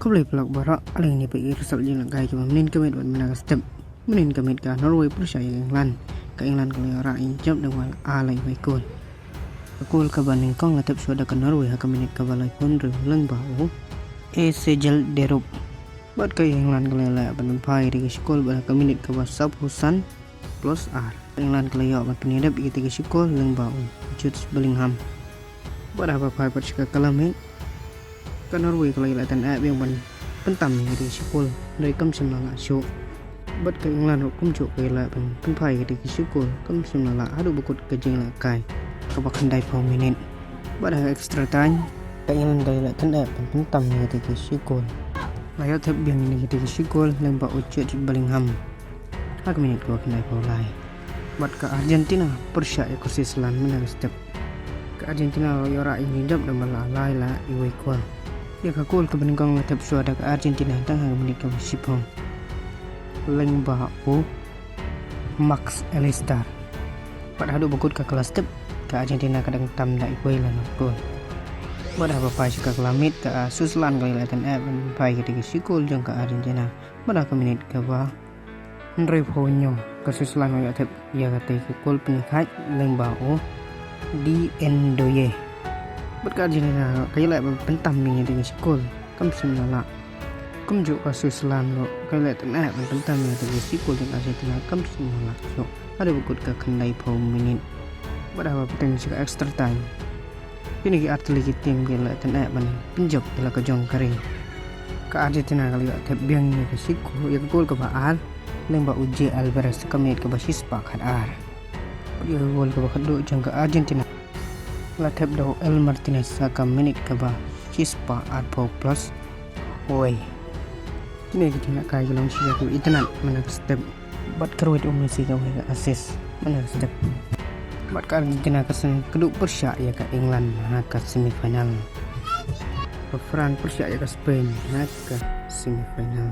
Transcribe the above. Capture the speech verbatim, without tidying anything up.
Khublei paralok baroh, ha kane ka result jingïalehkai kaba mynnin ka miet bad mynta ka step. Mynnin ka miet ka Norway pyrshah ïa ka England. Ka England ka la ïoh rah ïa ka jop da ba la ar la wei kol. Ka kol kaba nyngkong la thep shuwa da ka Norway ha ka minit kaba laiphew hynriew lyngba u Esegel Derup. Bad ka England ka la ïaleh ban pynphai ïa ka shi kol bad ha ka minit kaba sawphew san plus ar. Ka England ka la ïoh ban pynïadap ïa ka shi kol lyngba u Jude Bellingham. Bad haba phai pat sha ka kylla miet, ka Norway ka la ïaleh tyngeh biang ban pyntam ïa ka shi kol, hynrei kam shym la lah shuh. Bad ka England ruh kumjuh ka ïaleh ban pynphai ïa ka shi kol, kam shym la lah haduh ba kut ka jingïalehkai kaba khyndaiphew minit. Bad ha ka extra time, ka England ka la ïaleh tyngeh ban pyntam ïa ka shi kol. La ïoh thep biang ïa ka shi kol lyngba u Jude Bellingham ha ka minit kaba khyndaiphew lai. Bad ka Argentina pyrshah ïa ka Switzerland mynta ka step. Ka Argentina la ïoh rah ïa ka jop da ba la ar la wei kol. Ïa ka kol kaba nyngkong la thep shuwa da ka Argentina tang ha ka minit kaba shiphew lyngba u Max Allister. Bad haduh ba kut ka kylla step, ka Argentina ka dang tam da wei la kol. Bad haba phai sha ka kylla miet, ka Switzerland ka la ïaleh tyngeh ban pynphai ïa ka shi kol jong ka Argentina. Bad ha ka minit kaba hynriewphew hynñiew, ka Switzerland ka la ïoh thep ïa katei ka kol pynïaid lyngba u Di Ndoye. Bad ka Argentina ka ïaleh ban pyntam ïa katei ka shi kol, kam shym la lah. Kumjuh ka Switzerland ruh ka ïaleh tyngeh ban pyntam ïa katei ka shi kol jong ka Argentina, kam shym la lah shuh haduh ba kut ka khyndaiphew minit. Bad haba pynbeit sha ka extra time, kine ki artylli ki team ki la ïaleh tyngeh ban pynjop ïa la ka jong ka ri. Ka Argentina ka la ïoh thep biang ïa ka shi kol, ïa ka kol kaba ar lyngba u Che Alvarez ha ka minit kaba shispah khatar. Ïa ka kol kaba khatduh jong ka Argentina la thep da u El Martinez ha ka minit kaba shispah arphew plus wei. Kine ki jingïalehkai ki long shisha kiba itynnad mynta ka step. Bad ka ruh u Messi ka wei ka assist mynta ka step. Bad ka Argentina ka sdang kdup pyrshah ïa ka England ha ka semifinal. Ka France pyrshah ïa ka Spain ha ka semifinal.